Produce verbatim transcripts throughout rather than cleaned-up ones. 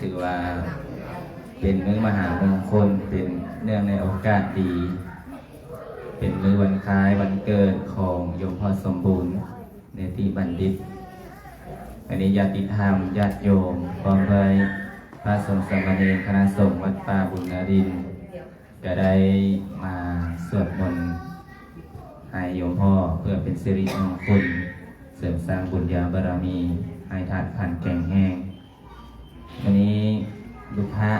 อว่าเป็นมื้อมหามงคล เป็นเนื่องในโอกาสดี เป็นมื้อวันคล้ายวันเกิดของโยมพ่อสมบูรณ์ เนติบัณฑิต อันนี้ญาติธรรมญาติโยมพร้อมด้วยพระสงฆ์สามเณรคณะสงฆ์วัดป่าบุญนรินทร์ ก็ได้มาสวดมนต์ให้โยมพ่อเพื่อเป็นสิริมงคล เสริมสร้างบุญญาบารมีให้ธาตุขันธ์แข็งแรง วันนี้ลูกพระ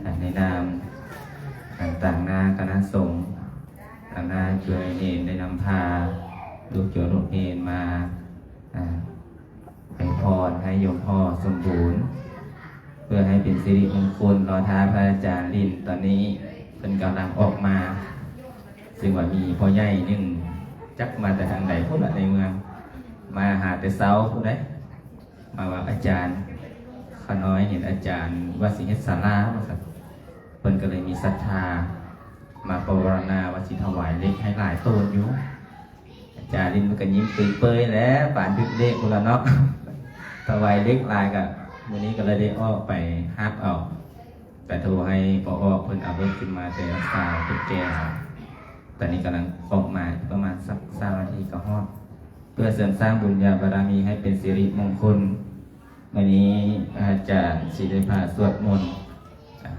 อ่าในนามอ่าต่างหน้าคณะสงฆ์ต่างหน้าโยมเณรได้นำพาลูกโยมลูกเณรมาอ่าให้พรให้โยมพ่อสมบูรณ์ เพื่อให้เป็นสิริมงคลรอท้าพระอาจารย์ลินตอนนี้เพิ่นกำลังออกมา ซึ่งว่ามีพ่อใหญ่หนึ่งจักมาแต่ทางใดพุ้นละในเมือง มาหาแต่เช้าพุ้นเด้ มาว่าอาจารย์ข้าน้อยเห็นอาจารย์ว่าสิเฮ็ดศาลาว่าซั่น เพิ่นก็เลยมีศรัทธามาปวารณาว่าสิถวายเหล็กให้หลายโตนอยู่ อาจารย์ลินมันก็ยิ้มเปื่อยๆแล้วปานถึกเลขพุ้นละเนาะ ถวายเหล็กหลายก็มื้อนี้ก็เลยได้ออกไปฮับเอา ก็โทรให้พ่อออกเพิ่นเอารถขึ้นมาแต่ละสาวเป็นแก่เอา ตอนนี้กำลังออกมาประมาณสักสามนาทีก็ฮอด เพื่อเสริมสร้างบุญญาบารมีให้เป็นสิริมงคล วันนี้พระอาจารย์สิได้พาสวดมนต์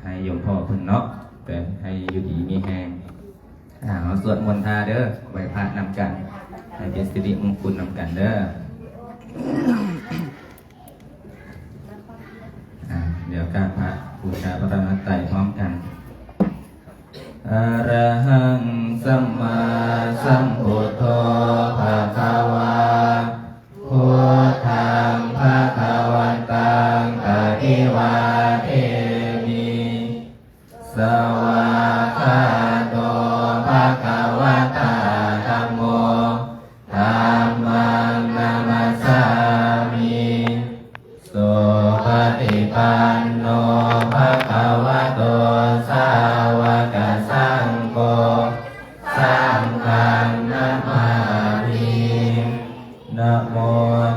ให้โยมพ่อเพิ่นเนาะ เพื่อให้อยู่ดีมีแฮง อ่า เอาสวดมนต์ทาเด้อ ไหว้พระนำกัน ให้เป็นสิริมงคลนำกันเด้อ อ่า เดี๋ยวกราบพระบูชาพระรัตนตรัยพร้อมกัน Arahaṃ sammāsambuddho bhagavā, buddhaṃ bhagavantaṃ abhivādemi. Svākkhāto bhagavatā dhammo, dhammaṃ namassāmi. Supaṭipanno bhagavato sāvakasaṅgho, saṅghaṃ namāmi. Namo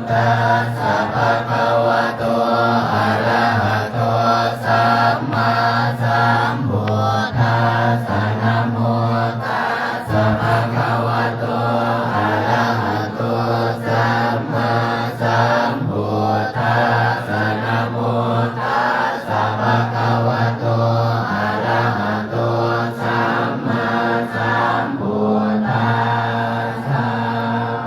tassa bhagavato arahato sammāsambuddhassa. Namo tassa bhagavato arahato sammāsambuddhassa. Namo tassa bhagavato arahato sammāsambuddhassa.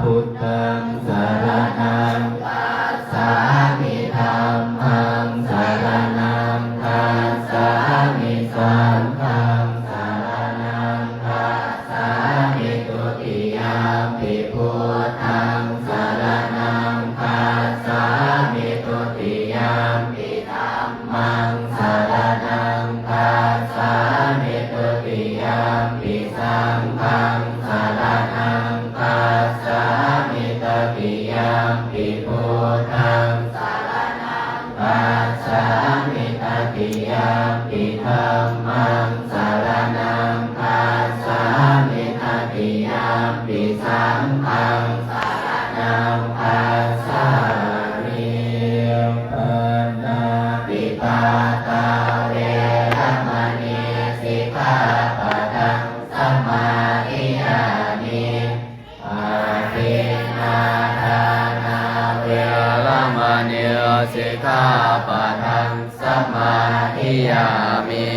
Buddhaṃ saraṇaṃ gacchāmi. Dhammaṃ saraṇaṃ gacchāmi. Saṅghaṃ saraṇaṃ gacchāmi. Dutiyampi buddhaṃ saraṇaṃ gacchāmi. Dutiyampi dhammaṃ saraṇaṃ gacchāmi. Dutiyampi saṅghaṃ saraṇaṃ gacchāmi. Tatiyampi buddhaṃ saraṇaṃ gacchāmi. Tatiyampi dhammaṃ saraṇaṃ gacchāmi. Tatiyampi saṅghaṃ saraṇaṃ gacchāmi. Pāṇātipātā veramaṇī sikkhāpadaṃ samādiyāmi. Adinnādānā veramaṇī sikkhāpadaṃ samādiyāmi.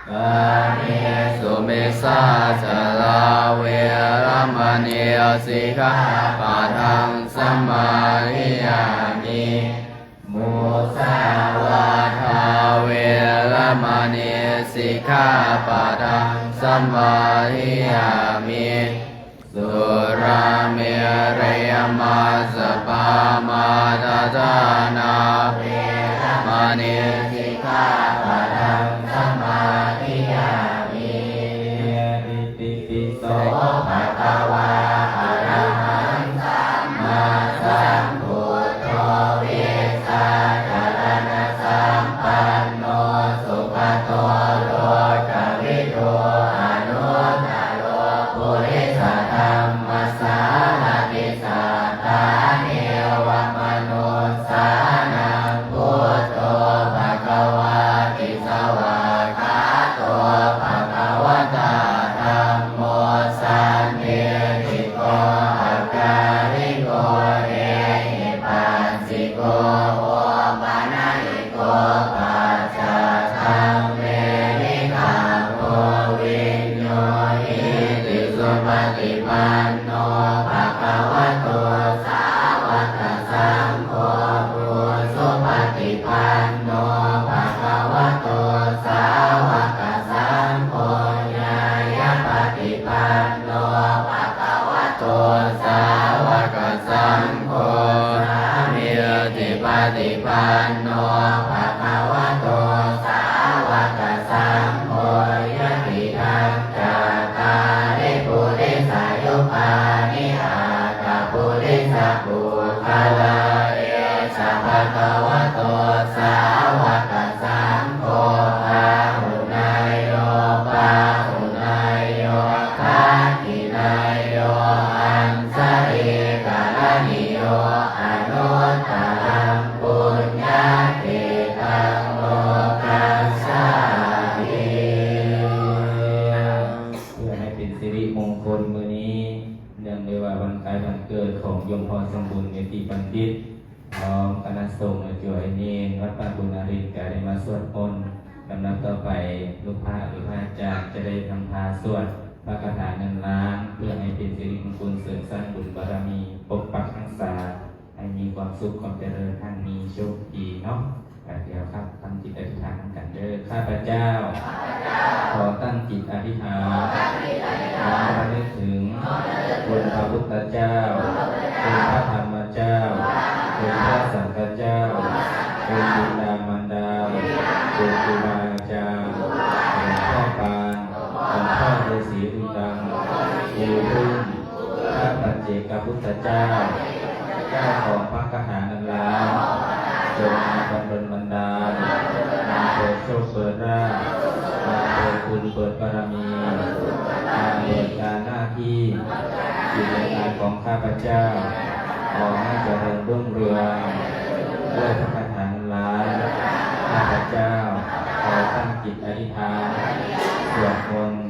Kāmesu micchācārā veramaṇī sikkhāpadaṃ samādiyāmi. Musāvādā veramaṇī sikkhāpadaṃ samādiyāmi. Surāmerayamajjapamādaṭṭhānā veramaṇī sikkhāpadaṃ samādiyāmi. Itipi so bhagavā arahaṃ sammāsambuddho vijjācaraṇasampanno sugato lokavidū anuttaro purisadammasārathi satthā devamanussānaṃ buddho bhagavā paccattaṃ veditabbo viññūhīti. Supaṭipanno bhagavato sāvakasaṅgho, ujupaṭipanno bhagavato sāvakasaṅgho, ñāyapaṭipanno bhagavato sāvakasaṅgho, sāmīcipaṭipanno bhagavato sāvakasaṅgho, yadidaṃ cattāri purisayugāni aṭṭha purisapuggalā, esa bhagavato sāvakasaṅgho, āhuneyyo pāhuneyyo dakkhiṇeyyo añjalikaraṇīyo anuttaraṃ puññakkhettaṃ lokassāti. เพื่อให้เป็นสิริมงคล มื้อนี้เนื่องในว่าวันคล้ายวันเกิดของโยมพ่อสมบูรณ์ เมธีบัณฑิต พร้อมคณะสงฆ์ และโยมเณรวัดป่าบุญอาริน ก็ได้มาสวดมนต์ ลำดับต่อไป ลูกพระหรือพระอาจารย์จะได้นำพาสวดพระคาถาเงินล้าน เพื่อให้เป็นสิริมงคลเสริมสร้างบุญบารมี ปกปักรักษา ให้มีความสุขความเจริญ ท่านมีโชคดีเนาะ เดี๋ยวครับ ตั้งจิตอธิษฐานกันเด้อ ข้าพเจ้า ขอตั้งจิตอธิษฐาน น้อมระลึกถึงคุณพระพุทธเจ้า คุณพระธรรมเจ้า คุณพระสังฆเจ้า คุณบิดามารดา คุณครูบาอาจารย์ หลวงพ่อปาน หลวงพ่อฤาษีอุดม ครูพึ่ง พระปัจเจกพุทธเจ้า เจ้าของพระคาถาเงินล้าน จงมาบันดลบันดาล มาเปิดโชคเปิดลาภ มาเปิดบุญเปิดบารมี มาเปิดการหน้าที่ กิจการของข้าพเจ้า ขอให้เจริญรุ่งเรือง ด้วยพระคาถาเงินล้าน ข้าพเจ้า ขอตั้งจิตอธิษฐาน สวดมนต์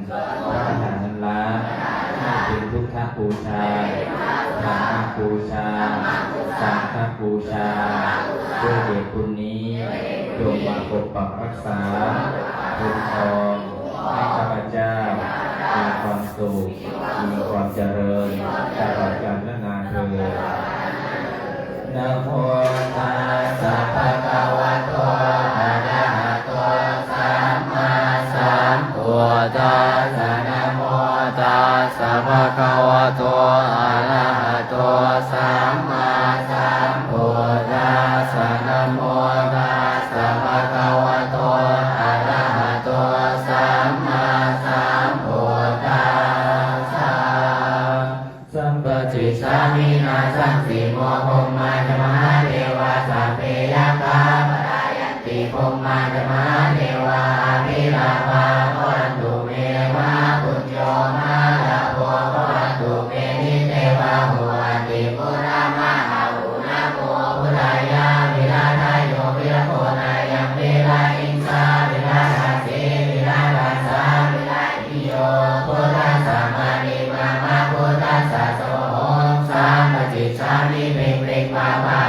พระคาถาเงินล้าน ให้เป็นพุทธบูชา ธรรมบูชา สังฆบูชา ด้วยเดชบุญนี้ จงมาปกปักรักษา คุ้มครอง ให้ข้าพเจ้า มีความสุข มีความเจริญ ตลอดกาลนานเทอญ Namo tassa bhagavato arahato sammāsambuddhassa. Namo tassa bhagavato arahato sammāsambuddhassa. Namo tassa bhagavato arahato sammāsambuddhassa. Sampacicchāmi nāsaṃsimo brahmā ca mahādevā sabbe yakkhā palāyanti brahmā ca mahādevā abhilābhā bhavantu me mahāpuñño mahālābho bhavantu me tite bāhuvatthi buddha mahāpu namo buddhāya virājayo viragonāyaṃ virāhiṃsā virādāsī virādāsā virāhi yo buddhassa mānī mama buddhassa soho sampacicchāmi peṅ peṅ pā pā ā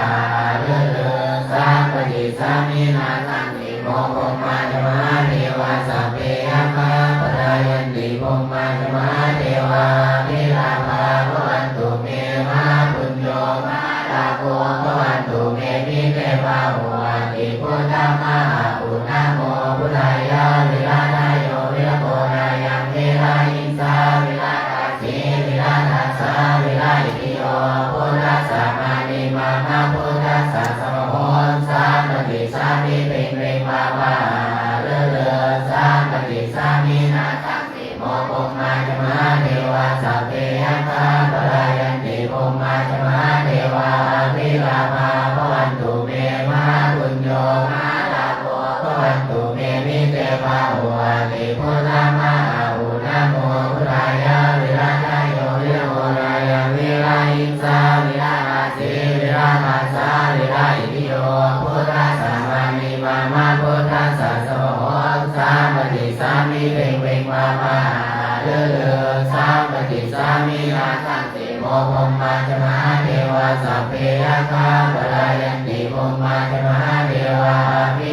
ā lū lū sampacicchāmi nāsaṃsimo brahmā ca mahādevā sabbe yakkhā palāyanti brahmā ca mahādevā abhilābhā bhavantu me mahāpuñño mahā lābho bhavantu me tite bāhuvatthi buddha mahāpu namo buddhāya virājayo viragonāyaṃ virāhiṃsā virādāsī virādāsā virāhi yo buddhassa mānī mama buddhassa soho sampacicchāmi peṅ peṅ pā pā ā ā lū lū sampacicchāmi nāsaṃ simo brahmā ca mahādevā sabbe yakkhā palāyanti brahmā ca mahādevā abhilābhā bhavantu me mahāpuñño mahālābho bhavantu me tite bāhuvatthi buddha mahāpu namo buddhāya virājayo viragonāyaṃ virāhiṃsā virādāsī virādāsā virāhi yo buddhassa mānī mama buddhassa soho sampacicchāmi peṅ peṅ pā pā ā ā lū lū sampacicchāmi nāsaṃsimo brahmā ca mahādevā sabbe yakkhā palāyanti brahmā ca mahādevā abhi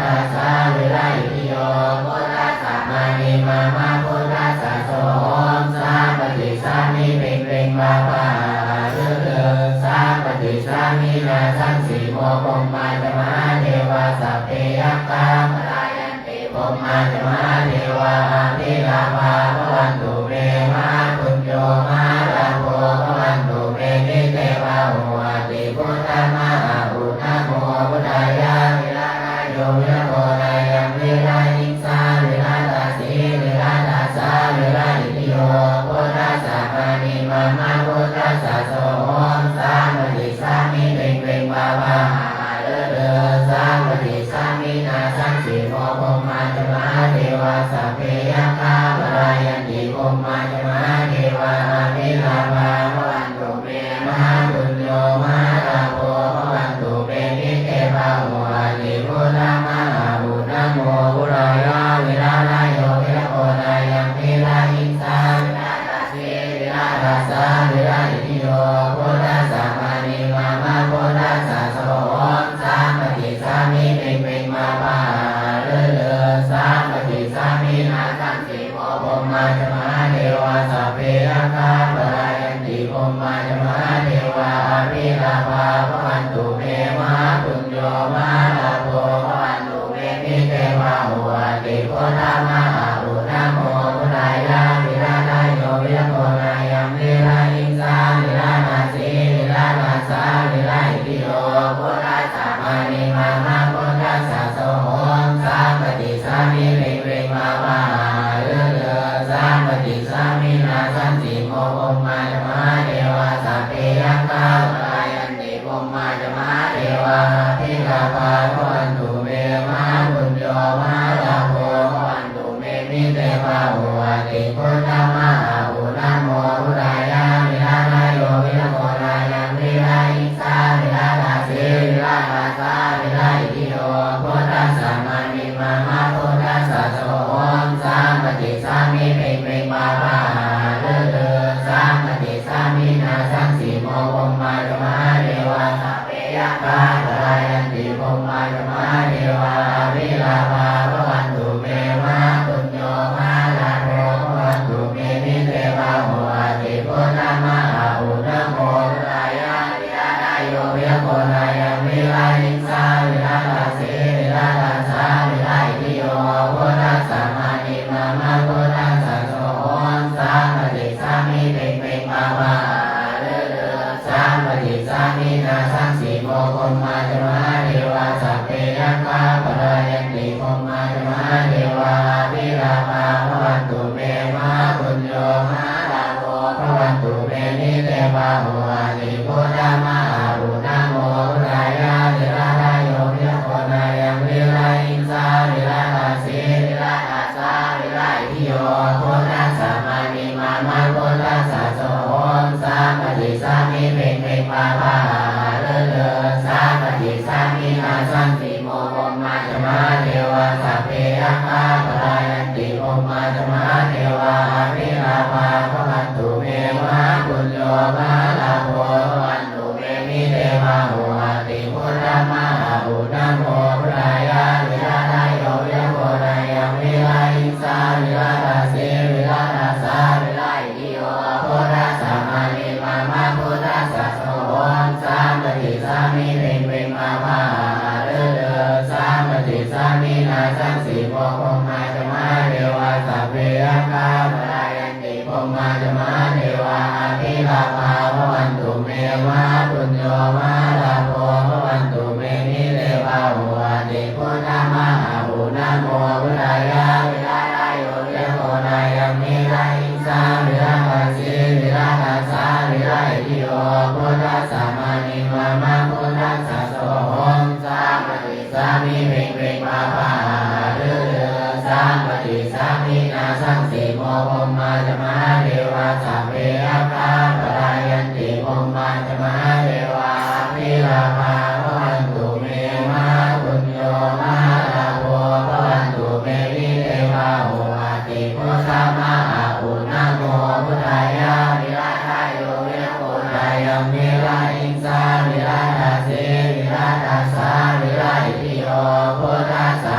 Sā vira itthiyo buddhassa mānī mama buddhassa soham sampaṭicchāmi. Peṅ peṅ pā pā ā ā ru ru sampaṭicchāmi. Nāsaṃsimo brahmā ca mahādevā sabbe yakkhā palāyanti. Brahmā ca mahādevā abhilābhā bhavantu me. Mahāpuñño mahālābho bhavantu me. Mite bāhuhati buddha ma a u namo buddhāya. Virāgayo virāgonāyaṃ virāhiṃsā virādāsi virādasā viraitthiyo buddhassa mānī mama buddhassa soham sampaṭicchāmi. Peṅ peṅ pā pā ā ā ru ru sampaṭicchāmi. Nāsaṃsimo brahmā ca mahādevā sabbe yakkhā palāyanti. Brahmā ca mahādevā abhilābhā bhavantu me. Mahāpuñño mahālābho bhavantu me. Mite bāhuhati buddha ma a u namo buddhāya. Virāgayo virāgonāyaṃ virāhiṃsā virādāsi virādasā viraitthiyo buddhassa mānī mama buddhassa soham sampaṭicchāmi. Peṅ peṅ pā pā ā ā ru ru sampaṭicchāmi. Nāsaṃsimo brahmā ca mahādevā sabbe yakkhā palāyanti. Brahmā ca mahādevā abhilābhā bhavantu me. Mahāpuñño mahālābho bhavantu me. Mite bāhuhati buddha ma a u namo buddhāya. Virāgayo virāgonāyaṃ virāhiṃsā virādāsi virādasā viraitthiyo buddhassa mānī mama buddhassa soham sampaṭicchāmi. Peṅ peṅ pā pā ā ā ru ru sampaṭicchāmi. Nāsaṃsimo brahmā ca mahādevā sabbe yakkhā palāyanti. Brahmā ca mahādevā abhilābhā bhavantu me. Mahāpuñño mahālābho bhavantu me. Mite bāhuhati buddha ma a u namo buddhāya. Virāgayo virāgonāyaṃ virāhiṃsā virādāsi virādasā viraitthiyo buddhassa mānī mama buddhassa soham sampaṭicchāmi. Peṅ peṅ pā pā ā ā ru ru sampaṭicchāmi. Nāsaṃsimo brahmā ca mahādevā sabbe yakkhā palāyanti. Brahmā ca mahādevā abhilābhā bhavantu me. Mahāpuñño mahālābho bhavantu me. Mite bāhuhati buddha ma a u namo buddhāya. Virāgayo virāgonāyaṃ virāhiṃsā virādāsi virādasā viraitthiyo buddhassa mānī mama buddhassa soham sampaṭicchāmi. Peṅ peṅ pā pā ā ā ru ru sampaṭicchāmi. Nāsaṃsimo brahmā ca mahādevā sabbe yakkhā palāyanti. Brahmā ca mahādevā abhilābhā bhavantu me. Mahāpuñño mahālābho bhavantu me. Mite bāhuhati buddha ma a u namo buddhāya. Virāgayo virāgonāyaṃ virāhiṃsā virādāsi virādasā viraitthiyo buddhassa mānī mama buddhassa soham sampaṭicchāmi. Peṅ peṅ pā pā ā ā ru ru sampaṭicchāmi. Nāsaṃsimo brahmā ca mahādevā sabbe yakkhā palāyanti. Brahmā ca mahādevā abhilābhā bhavantu me. Mahāpuñño mahālābho bhavantu me. Mite bāhuhati buddha ma a u namo buddhāya. Virāgayo virāgonāyaṃ virāhiṃsā virādāsi virādasā viraitthiyo buddhassa mānī mama buddhassa soham sampaṭicchāmi. Peṅ peṅ pā pā ā ā ru ru sampaṭicchāmi. Nāsaṃsimo brahmā ca mahādevā sabbe yakkhā palāyanti. Brahmā ca mahādevā abhilābhā bhavantu me. Mahāpuñño mahālābho bhavantu me. Mite bāhuhati buddha ma a u namo buddhāya. Virāgayo virāgonāyaṃ virāhiṃsā virādāsi virādasā viraitthiyo buddhassa mānī mama buddhassa soham sampaṭicchāmi. Peṅ peṅ pā pā ā ā ru ru sampaṭicchāmi. Nāsaṃsimo brahmā ca mahādevā sabbe yakkhā palāyanti. Brahmā ca mahādevā abhilābhā bhavantu me. Mahāpuñño mahālābho bhavantu me. Mite bāhuhati buddha ma a u namo buddhāya. Virāgayo virāgonāyaṃ virāhiṃsā virādāsi virādasā viraitthiyo buddhassa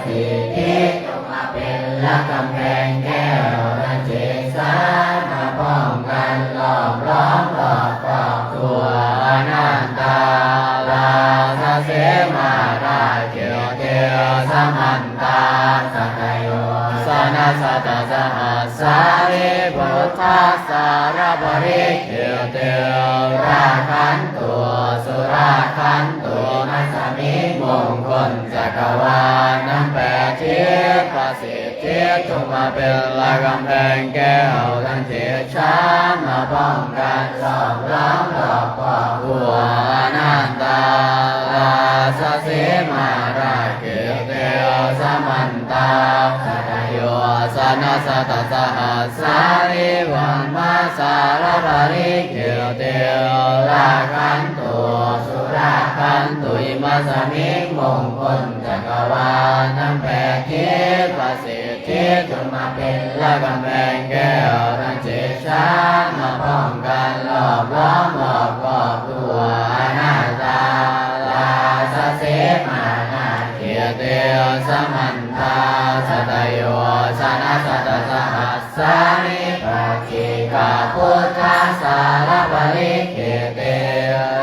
สิทธิจงมาเป็นระฆังแพงแก้วทั้งเจ็ดชั้นมาป้องกันรอบล้อมรอบครอบทั่วอนันตา ราชสีมาราชเขตเต สมันตา สัตโยชนสัตสหัสสาริภุทธัสสะ รปริคเขตเต รักขันตุ สุรักขันตุ อิมัสมิงมงคลจักรวาลทั้งแปดทิศ ประสิทธิจงมาเป็นระฆังแพงแก้วทั้งเจ็ดชั้นมาป้องกันรอบล้อมรอบครอบทั่วอนันตา ราชสีมาราชเขตเต สมันตา สัตโยชนสัตสหัสสาริ บรมสาลปริคเขตเต รักขันตุ สุรักขันตุ อิมัสมิงมงคลจักรวาลทั้งแปดทิศ ประสิทธิจงมาเป็นระฆังแพงแก้วทั้งเจ็ดชั้นมาป้องกันรอบล้อมรอบครอบทั่วอนันตา ราชสีมานาเขตเต สมันตา สัตโยชนสัตสหัสสาริ ปัจจิกพุทธัสสะ รปริคเขตเต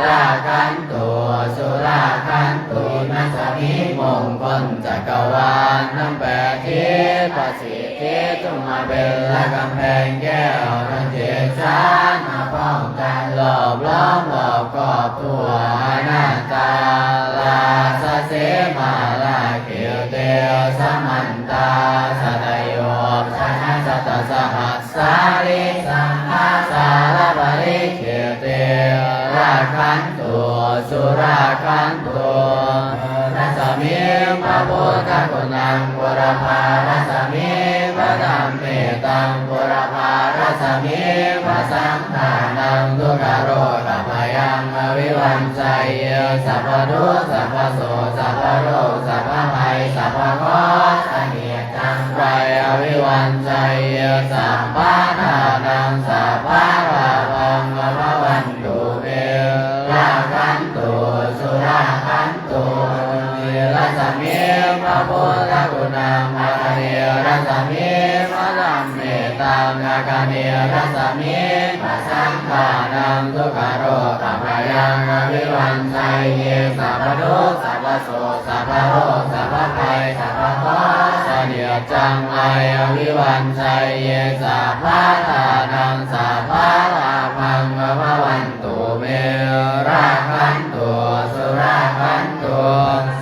รักขันตุ สุรักขันตุ อิมัสมิงมงคลจักรวาลทั้งแปดทิศ ประสิทธิจงมาเป็นระฆังแพงแก้วทั้งเจ็ดชั้นมาป้องกันรอบล้อมรอบครอบทั่วอนันตา ราชสีมาราชเขตเต สมันตา สัตโยชนสัตสหัส สาริ สังฆสารปริคเขตเต รักขันตุ สุรักขันตุ รัสมิงพระพุทธกุณัง ปุรภารัสมิงพระธัมเมตัง ปุรภารัสมิงพระสังฆานัง ทุกขโรคภัยังอวิวัญชัยเย สัพพทุกข์สัพพโศกสัพพโรคสัพพภัยสัพพเคราะห์เสนียด จังไร อวิวัญชัยเย สัพพะทานังสัพพะลาภังอภวันตุเม รักขันตุ สุรักขันตุ รัสมิงพระพุทธกุณัง อาคเนรัสมิงพระธัมเมตัง อาคเนรัสมิงพระสังฆานัง ทุกขโรคภัยังอวิวัญชัยเย สัพพทุกข์สัพพโศก สัพพโรคสัพพภัยสัพพเคราะห์เสนียดจังไร อวิวัญชัยเย สัพพะทานังสัพพะลาภังอภวันตุเม รักขันตุ สุรักขันตุ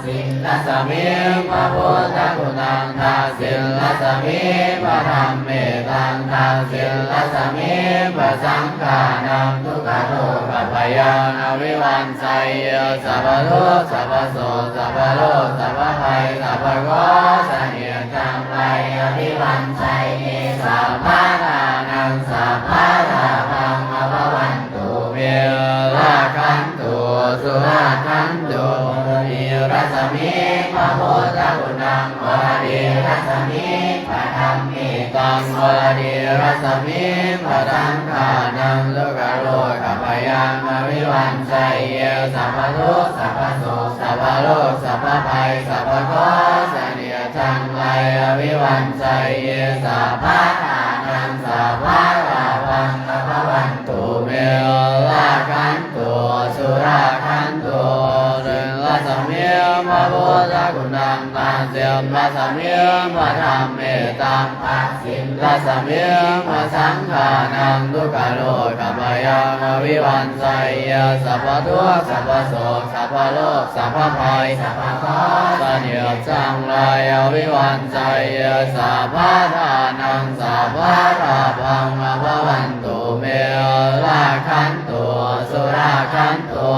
สินรัสมิงพระพุทธกุณัง ทักษิณรัสมิงพระธัมเมตัง ทักษิณรัสมิงพระสังฆานัง ทุกขโรคภัยังอวิวัญชัยเย สัพพทุกข์สัพพโศกสัพพโรคสัพพภัยสัพพเคราะห์เสนียดจังไร อวิวัญชัยเย สัพพะทานังสัพพะลาภังอภวันตุเม รักขันตุ สุรักขันตุ มณีรัสมิงพระพุทธกุณัง วรณีรัสมิงพระธัมเมตัง วรณีรัสมิงพระสังฆานัง ทุกขโรคภัยังอวิวัญชัยเย สัพพทุกข์สัพพโศกสัพพโรคสัพพภัยสัพพเคราะห์เสนียดจังไร อวิวัญชัยเย สัพพะทานังสัพพะลาภังอภวันตุเม รักขันตุ สุรักขันตุ รัสมิงพระพุทธกุณัง ทักษิณรัสมิงพระธัมเมตัง ทักษิณรัสมิงพระสังฆานัง ทุกขโรคภัยังอวิวัญชัยเย สัพพทุกข์สัพพโศกสัพพโรคสัพพภัยสัพพเคราะห์เสนียดจังไร อวิวัญชัยเย สัพพะทานังสัพพะลาภังอภวันตุเม รักขันตุ สุรักขันตุ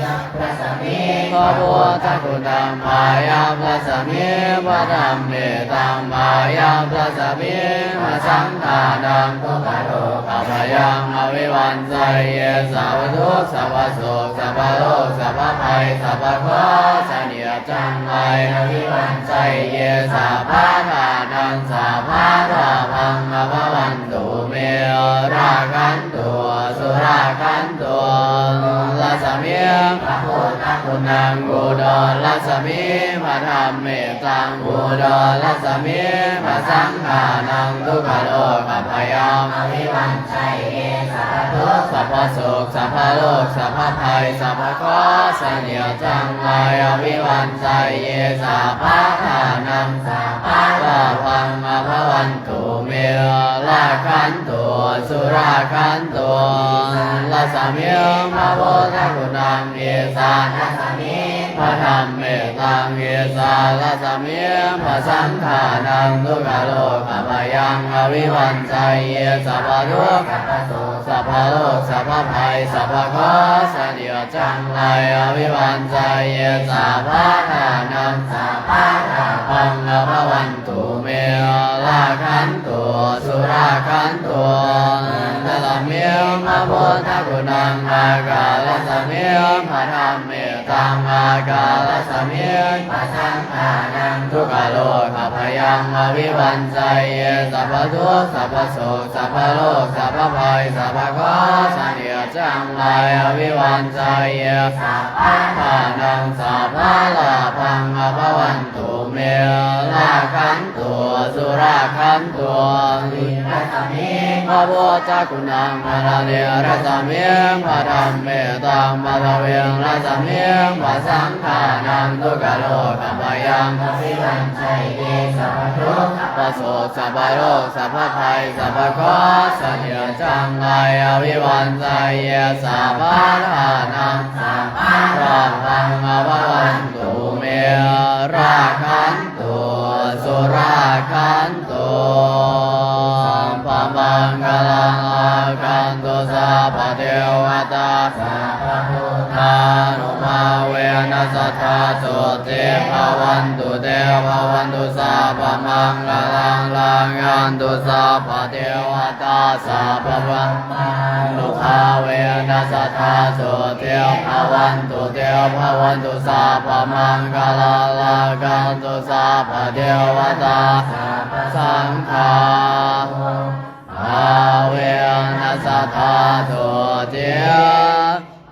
ยักษ์รัสมิงพระพุทธกุณัง พายัพรัสมิงพระธัมเมตัง พายัพรัสมิงพระสังฆานัง ทุกขโรคภัยังอวิวัญชัยเย สัพพทุกข์สัพพโศกสัพพโรคสัพพภัยสัพพเคราะห์เสนียดจังไร อวิวัญชัยเย สัพพะทานังสัพพะลาภังอภวันตุเม รักขันตุ สุรักขันตุ รัสมิงพระพุทธกุณ naṃ udorasmiṃ padaṃ mettaṃ udorasmiṃ pasaṅkhānaṃ dukkharogabhayaṃ avivañjaye sabbadukkha sabbasoka sabbaroga sabbabhaya sabba เคราะห์ เสนียดจัญไร avivañjaye sabbadhanaṃ sabbalābhaṃ abhavantu me rakkhantu surakkhantu. Dasmiṃ pavatthaguṇaṃ issarasmiṃ padametaṃ issarasmiṃ pasaṅkhānaṃ dukkharogabhayaṃ avivañjaye sabbadukkha sabbasoka sabbaroga sabbabhaya sabba เคราะห์ เสนียดจัญไร avivañjaye sabbadhanaṃ sabbalābhaṃ abhavantu me rakkhantu surakkhantu. Dasmiṃ pavatthaguṇaṃ akkhārasmiṃ padametaṃ akkhārasmiṃ pasaṅkhānaṃ dukkharogabhayaṃ avivañjaye sabbadukkha sabbasoka sabbaroga sabbabhaya sabba เคราะห์ เสนียดจัญไร avivañjaye sabbadhanaṃ sabbalābhaṃ abhavantu me rakkhantu surakkhantu. Dasmiṃ pavatthaguṇaṃ āraṇīrasmiṃ padametaṃ paṭhaviṃrasmiṃ pasaṅkhānaṃ dukkharogabhayaṃ avivañjaye sabbadukkha sabbasoka sabbaroga sabbabhaya sabba เคราะห์ เสนียดจัญไร avivañjaye sabbadhanaṃ sabbalābhaṃ abhavantu me rakkhantu surakkhantu sabbamaṅgalaṃ rakkhantu sabbadevatā sabbabuddhānubhāvena sadā sotthī bhavantu te. Bhavatu sabbamaṅgalaṃ rakkhantu sabbadevatā sabbadhammānubhāvena sadā sotthī bhavantu te. Bhavatu sabbamaṅgalaṃ rakkhantu sabbadevatā sabbasaṅghānubhāvena sadā sotthī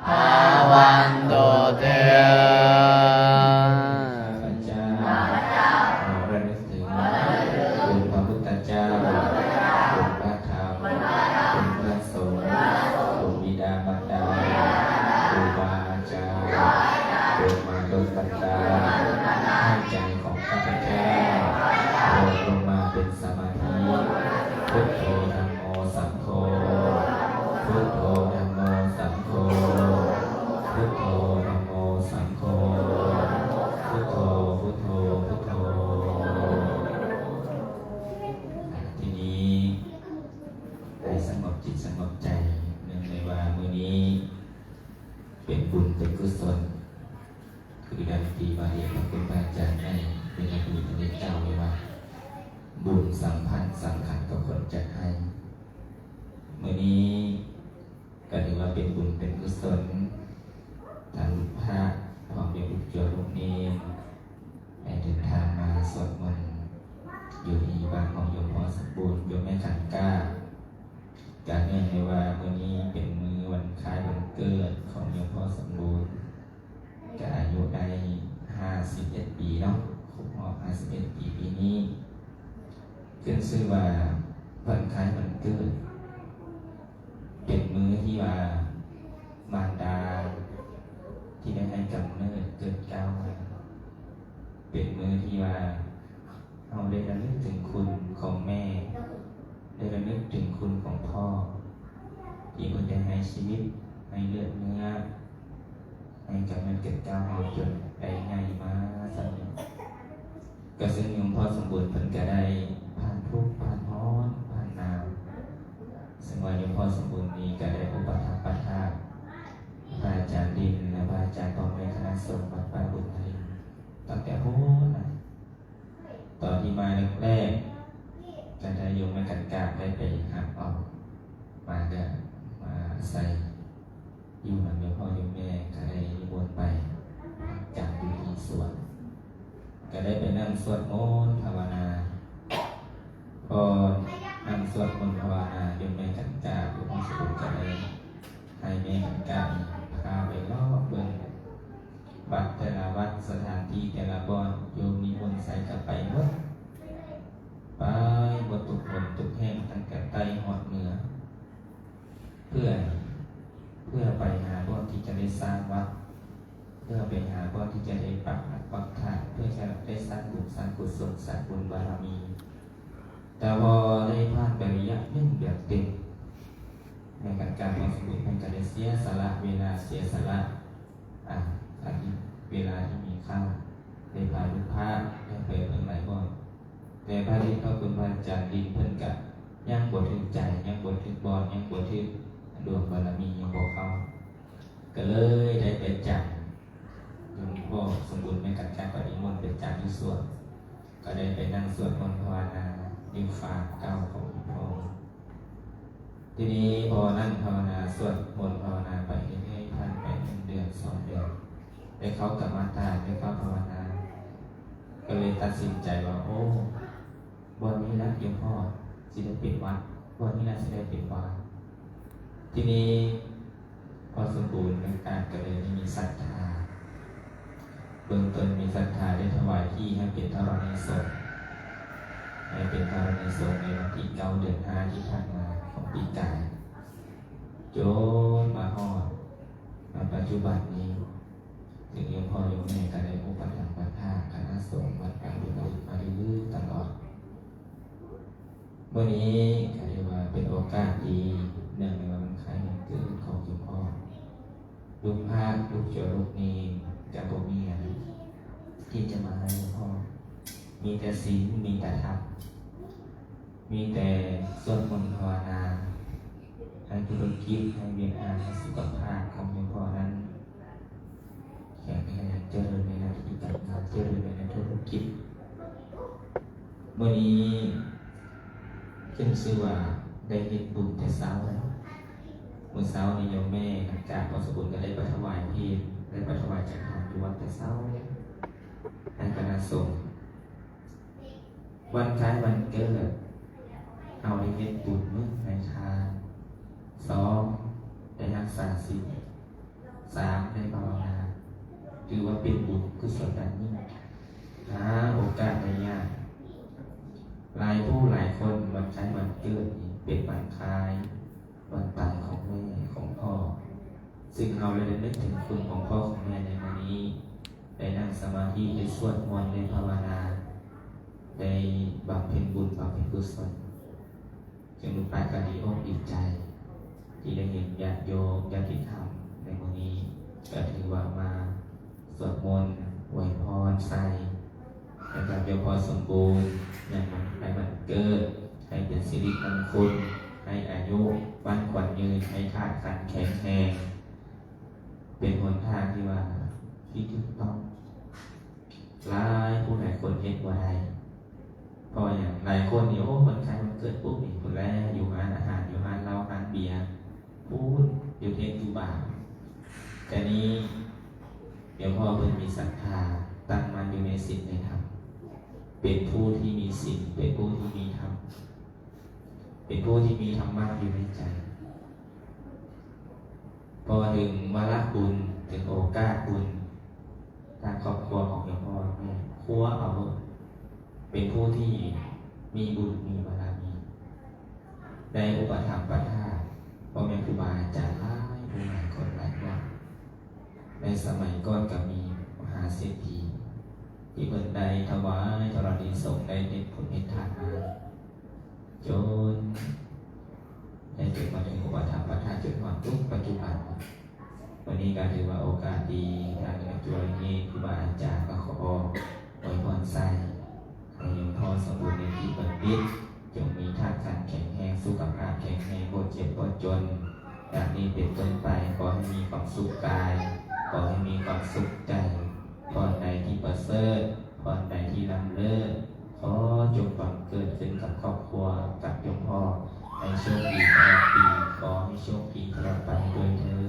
bhavantu te. ข้าพเจ้าขอระลึกถึงคุณพระพุทธเจ้า คุณพระธรรม คุณพระสงฆ์ คุณบิดามารดา ครูบาอาจารย์ คุณมาดลบันดาลให้ใจของข้าพเจ้ารวมลงมาเป็นสมาธิ Buddho dhammo saṅgho. Buddho dhammo saṅgho. Buddho dhammo saṅgho. Buddho, Buddho, Buddho. ทีนี้ให้สงบจิตสงบใจ เนื่องในว่ามื้อนี้เป็นบุญเป็นกุศล คือดังที่ว่าเรียนพระคุณพระอาจารย์ในเวลาที่พระเจ้าเรียกว่า บุญสัมพันธ์สำคัญกับคนจัดให้ มื้อนี้ก็ถือว่าเป็นบุญเป็นกุศล ทางพระพร้อมด้วยลูกโยมลูกเณรได้เดินทางมาสวดมนต์อยู่ที่บ้านของโยมพ่อสมบูรณ์ โยมแม่ขันก้า ก็เนื่องในว่ามื้อนี้เป็นมื้อวันคล้ายวันเกิดของโยมพ่อสมบูรณ์ ก็อายุได้ห้าสิบเอ็ดปีเนาะ ครบรอบห้าสิบเอ็ดปีปีนี้ ขึ้นชื่อว่าวันคล้ายวันเกิด เป็นมื้อที่ว่ามารดาที่ได้ให้กำเนิดเกิดเกล้ามา เป็นมื้อที่ว่า เราได้ระลึกถึงคุณของแม่ ได้ระลึกถึงคุณของพ่อ ที่เพิ่นได้ให้ชีวิต ให้เลือดเนื้อ ให้กำเนิดเกิดเกล้าเราจนได้ใหญ่มาส่ำนี้ ก็ซึ่งโยมพ่อสมบูรณ์เพิ่นก็ได้ผ่านทุกข์ผ่านร้อนผ่านหนาว ซึ่งว่าโยมพ่อสมบูรณ์นี้ก็ได้อุปถัมภ์ประทานพระอาจารย์ดินและพระอาจารย์พ่อแม่คณะสงฆ์วัดป่าบุญทลิน ตั้งแต่โพ้นนะ ตอนที่มาแรกๆ ก็ได้โยมแม่กันกาได้ไปรับเอา มาก็มาอาศัยอยู่นำโยมพ่อโยมแม่ ก็ได้นิมนต์ไปพักจำอยู่ที่สวน ก็ได้ไปนั่งสวดมนต์ภาวนา พอนั่งสวดมนต์ภาวนา โยมแม่กันกา โยมพ่อสมบูรณ์ก็ได้ให้แม่กันกาพาไปเลาะเบิ่ง วัด ທີ່ແຕ່ລະບ່ອນ ໂຍມນິມົນໃສກໍໄປໝົດ ໄປໝົດທຸກຫົນທຸກແຫ່ງ ຕັ້ງແຕ່ໃຕ້ຮອດເໜືອ ເພື່ອ ເພື່ອໄປຫາບ່ອນທີ່ຈະໄດ້ສ້າງວັດ ເພື່ອໄປຫາບ່ອນທີ່ຈະໄດ້ປັກຫຼັກປັກຖານ ເພື່ອຈະໄດ້ສ້າງບຸນສ້າງກຸສົນ ສ້າງບຸນບາລະມີ. ແຕ່ພໍໄດ້ຜ່ານໄປໄລຍະໜຶ່ງເດືອນເຕັມ ໃນການການຂອງສົມບູນ ເພິ່ນກໍໄດ້ເສຍສະຫຼະເວລາ ເສຍສະຫຼະ ອ່າ ອາທິດ ເວລາທີ່ມີຄ່າ ໄດ້ພາລູກພາໄດ້ໄປເບິ່ງຫຼາຍບ່ອນ ແຕ່ພະເດດພະຄຸນພະອາຈານດິນເພິ່ນກະຍັງບໍ່ຖືກໃຈ ຍັງບໍ່ຖືກບ່ອນ ຍັງບໍ່ຖືກດວງບາລະມີ ຍັງບໍ່ເຂົ້າ ກໍເລີຍໄດ້ໄປຈຳ ໂຍມພໍ່ສົມບູນ ແມ່ນກັນ ຈາກປະຕິມົນໄປຈຳຢູ່ສວນ ກໍໄດ້ໄປນັ່ງສວດມົນພາວະນາຢູ່ຟາເກົ່າຂອງອີ່ພໍ່. ທີນີ້ພໍນັ່ງພາວະນາ ສວດມົນພາວະນາໄປເລື້ອຍໆ ຜ່ານໄປໜຶ່ງເດືອນ ສອງເດືອນ ໄດ້ເຂົ້າກຳມະຖານ ໄດ້ເຂົ້າພາວະນາ ກໍເລີຍຕັດສິນໃຈວ່າ ໂອ້ ບ່ອນນີ້ລະ ໂຍມພໍ່ ຊິໄດ້ເປັນວັດ ບ່ອນນີ້ລະ ຊິໄດ້ເປັນວາ. ທີນີ້ພໍ່ສົມບູນ ແມ່ນກັນ ກໍເລີຍໄດ້ມີສັດທາ ເບື້ອງຕົ້ນມີສັດທາໄດ້ຖວາຍທີ່ໃຫ້ເປັນທໍລະນີສົງ ໃຫ້ເປັນທໍລະນີສົງໃນວັນທີເກົ້າ ເດືອນຫ້າ ທີ່ຜ່ານມາຂອງປີກາຍ ຈົນມາຮອດ ມາປັດຈຸບັນນີ້ ເຖິງໂຍມພໍ່ໂຍມແມ່ກໍໄດ້ອຸປະຖຳປະຖາຄະນະສົງວັດປ່າບຸນອະອຸດມາໂດຍຕະຫຼອດ. ມື້ນີ້ກໍຖືວ່າເປັນໂອກາດດີ ເນື່ອງໃນວັນຄ້າຍວັນເກີດຂອງໂຍມພໍ່ ລູກພາກລູກໂຈລູກເນນຈະບໍ່ມີຫຍັງທີ່ຈະມາໃຫ້ໂຍມພໍ່ ມີແຕ່ສິນ ມີແຕ່ທຳ ມີແຕ່ສວດມົນພາວະນາ ໃຫ້ທຸລະກິດ ໃຫ້ວຽກງານ ໃຫ້ສຸຂະພາບຂອງໂຍມພໍ່ນັ້ນ ແຂງແຮງ ຈະເລີນໃນໜ້າທີ່ການງານ ຈະເລີນໃນທຸລະກິດ. ມື້ນີ້ຂຶ້ນຊື່ວ່າໄດ້ເຮັດບຸນແຕ່ເຊົ້າແລ້ວ. ມື້ເຊົ້ານີ້ໂຍມແມ່ຫຼັງຈາກພໍ່ສົມບູນກໍໄດ້ໄປຖວາຍເພນ ໄດ້ໄປຖວາຍຈັງຫັນຢູ່ວັດແຕ່ເຊົ້າ ໃຫ້ຄະນະສົງ ວັນຄ້າຍວັນເກີດ ເຮົາໄດ້ເຮັດບຸນ ໜຶ່ງ ໃຫ້ທານ ສອງ ໄດ້ຮັກສາສິນ ສາມ ໄດ້ພາວະນາ ຖືວ່າເປັນບຸນກຸສົນອັນຍິ່ງ ຫາໂອກາດໄດ້ຍາກ. ຫຼາຍຜູ້ຫຼາຍຄົນ ວັນຄ້າຍວັນເກີດນີ້ເປັນວັນຄ້າຍ ວັນຕາຍຂອງແມ່ຂອງພໍ່ ຊຶ່ງເຮົາໄດ້ລຳລຶກເຖິງຄຸນຂອງພໍ່ຂອງແມ່ໃນມື້ນີ້ ໄດ້ນັ່ງສະມາທິ ໄດ້ສວດມົນ ໄດ້ພາວະນາ ໄດ້ບຳເພັນບຸນ ບຳເພັນກຸສົນ ຈຶ່ງລູກຫຼານກໍດີອົກດີໃຈ ທີ່ໄດ້ເຫັນຍາດໂຍມຍາດຕິທຳໃນມື້ນີ້ ກໍຖືວ່າມາສວດມົນອວຍພອນໃສ່ ໃຫ້ກັບໂຍມພໍ່ສົມບູນ ໃນວັນ ໃນວັນເກີດ ໃຫ້ເປັນສິລິມົງຄຸນ ໃຫ້ອາຍຸໝັ້ນຂວັນຍືນ ໃຫ້ທາດຂັນແຂງແຮງ ເປັນຫົນທາງທີ່ວ່າ ທີ່ຖືກຕ້ອງ. ຫຼາຍຜູ້ຫຼາຍຄົນເຮັດບໍ່ໄດ້ ເພາະຫຍັງ? ຫຼາຍຄົນນີ້ ໂອ້ ວັນຄ້າຍວັນເກີດປຸບນີ້ ພຸ້ນແຫຼະ ຢູ່ຮ້ານອາຫານ ຢູ່ຮ້ານເຫຼົ້າ ຮ້ານເບຍ ພຸ້ນ ຢູ່ເທັດຢູ່ບາ. ແຕ່ນີ້ ໂຍມພໍ່ເພິ່ນມີສັດທາ ຕັ້ງໝັ້ນຢູ່ໃນສິນໃນທຳ ເປັນຜູ້ທີ່ມີສິນ ເປັນຜູ້ທີ່ມີທຳ ເປັນຜູ້ທີ່ມີທຳມະຢູ່ໃນໃຈ. ພໍເຖິງວາລະບຸນ ເຖິງໂອກາດບຸນ ທາງຄອບຄົວຂອງໂຍມພໍ່ແມ່ ຄົວເອົາໂລດ ເປັນຜູ້ທີ່ມີບຸນມີບາລະມີ ໄດ້ອຸປະຖຳປະຖາກພໍ່ແມ່ຄູບາອາຈານຫຼາຍຜູ້ຫຼາຍຄົນຫຼາຍວັດ. ໃນສະໄໝກ່ອນກໍມີມະຫາເສດຖີ ທີ່ເພິ່ນໄດ້ຖວາຍທໍລະນີສົງ ໄດ້ເຮັດບຸນເຮັດທານມາ ຈົນໄດ້ເປັນມາເຖິງອຸປະຖຳປະຖາກ ຈົນຮອດປັດຈຸບັນ. ວັນນີ້ກໍຖືວ່າໂອກາດດີ ທາງອາຈານເອກ ຄູບາອາຈານກໍຂໍອວຍພອນໃສ່ ໃຫ້ໂຍມພໍ່ສົມບູນ ນິຕິບັນດິດ ຈົ່ງມີທາດຂັນແຂງແຮງ ສຸຂະພາບແຂງແຮງ ບໍ່ເຈັບບໍ່ຈົນ. ຈາກນີ້ເປັນຕົ້ນໄປ ຂໍໃຫ້ມີຄວາມສຸກກາຍ ຂໍໃຫ້ມີຄວາມສຸກໃຈ. ບ່ອນໃດທີ່ປະເສີດ ບ່ອນໃດທີ່ລ້ຳເລີດ ຂໍຈົ່ງບັງເກີດຂຶ້ນກັບຄອບຄົວ ກັບໂຍມພໍ່ ໃຫ້ໂຊກດີຕະຫຼອດປີ ຂໍໃຫ້ໂຊກດີຕະຫຼອດໄປດ້ວຍເທີ້ນ.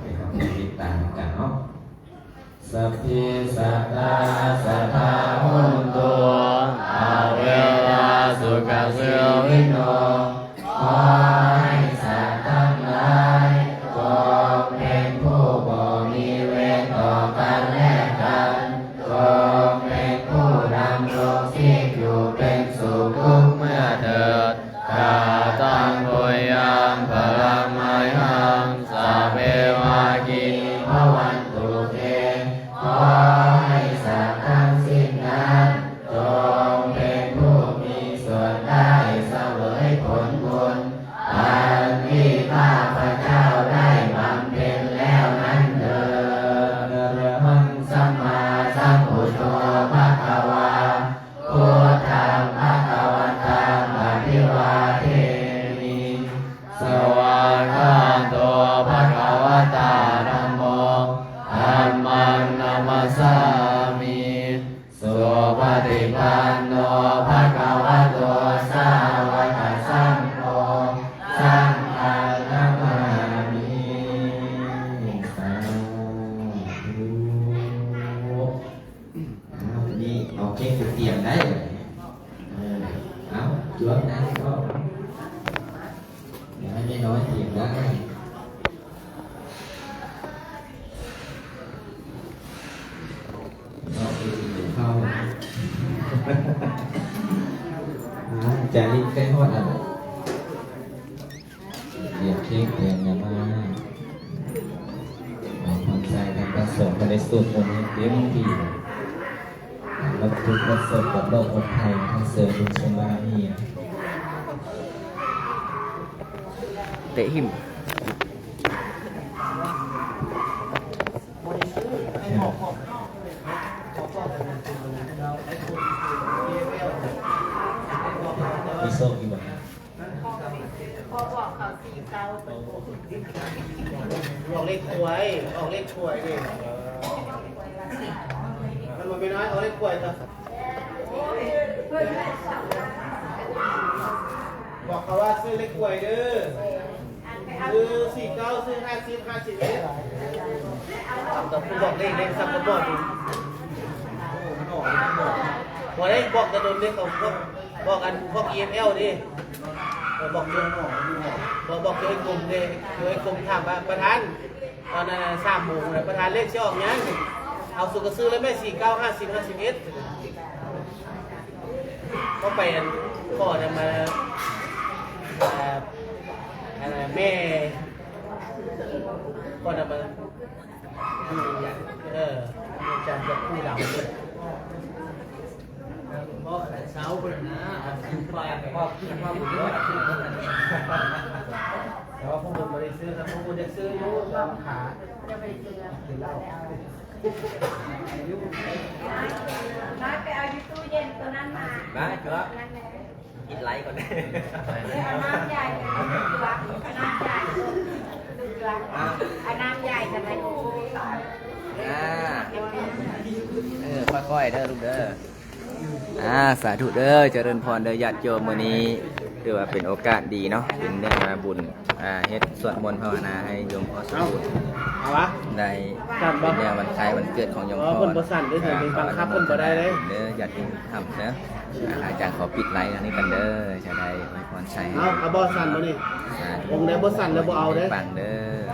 ເປັນຄວາມເມດຕານຳກັນເນາະ. Sabbe sattā sadā hontu, averā sukhajīvino. ຂໍໃຫ້ສັດທັງຫຼາຍ ຈົ່ງເປັນຜູ້ບໍ່ມີເວ Supaṭipanno bhagavato sāvakasaṅgho, saṅghaṃ namāmi. สาธุ เอา นี่ เอาเค้กไปเตรียมได้เลย เออ เอา จวบนะ ก็ เดี๋ยวให้แม่น้อยเตรียมได้ เอาไปกินข้าว อ่า จาริกใกล้ฮอดแล้ว เตรียมเค้ก เตรียมหยังมา ให้พรชัยกับพระสงฆ์ ก็ได้สวดมนต์ให้เต็มที่ ลดทุกข์ลดโศกลดโรคลดภัย ให้เสริมบุญเสริมบารมี เตะหิม มีโชคอยู่บ่ พอบอกเขาสี่เก้า เพิ่นโกหก ออกเลขถ้วย ออกเลขถ้วยดิ มันบ่แม่นน้อย ออกเลขถ้วยจ้ะ บอกเขาว่าซื้อเลขถ้วยเด้อ ซื้อสี่เก้า ซื้อห้าสิบ ห้าสิบเอ็ด แต่ผู้บอกเลข เลขซ้ำก็บอกอยู่ บ่ได้บอกแต่โดนเลขของพวก บอกอันพวก อีเอ็มแอล ดิ เออ บอกอยู่ บอก บอกเจ้าไอ้กรมดิ เจ้าไอ้กรมถามว่า ประธาน ตอนนั้นน่ะ สามโมงน่ะ ประธาน เลขสิออกหยัง เอาสุกระซื้อแล้วแม่ สี่เก้า ห้าสิบ ห้าสิบเอ็ด ก็ไปอัน ขออันนั้นมา เอ่อ อันนั้นแม่ ขออันนั้นมา เออ อาจารย์จะพูดเอา เพราะเช้าเพิ่นนะ คือไป แต่ว่าคือว่าบุญเยอะ แต่ว่าพวกผมบ่ได้ซื้อครับ พวกผมอยากซื้ออยู่ตามขา จะไปซื้อ กินเหล้า น้อยไปเอาอยู่ตู้เย็นตัวนั้นมา มาครับ นั่นแหละ กินไลฟ์ก่อน เออ เอาน้ำใหญ่ เอาน้ำใหญ่ เอาน้ำใหญ่ อ่ะ เอาน้ำใหญ่กันเลย อ่า เออ ค่อยๆ เด้อลูกเด้อ อ่า สาธุเด้อ เจริญพรเด้อ ญาติโยม มื้อนี้ถือว่าเป็นโอกาสดีเนาะ เป็นเนื่องมาบุญ อ่า เฮ็ดสวดมนต์ภาวนาให้โยมพ่อสมบูรณ์ เอาวะ ได้ สั่นบ่ เป็นเนื่องวันคล้ายวันเกิดของโยมพ่อ เออ เพิ่นบ่สั่นเด้อ อ่า เพิ่นบังคับเพิ่นบ่ได้เด้อ เด้อ ญาติโยมทำเด้อ อ่า อาจารย์ขอปิดไลฟ์อันนี้กันเด้อ จะได้อวยพรชัยให้ เอา เอาบ่สั่นบ่นี่ สาธุ องค์ใดบ่สั่นแล้วบ่เอาเด้อ ปังเด้อ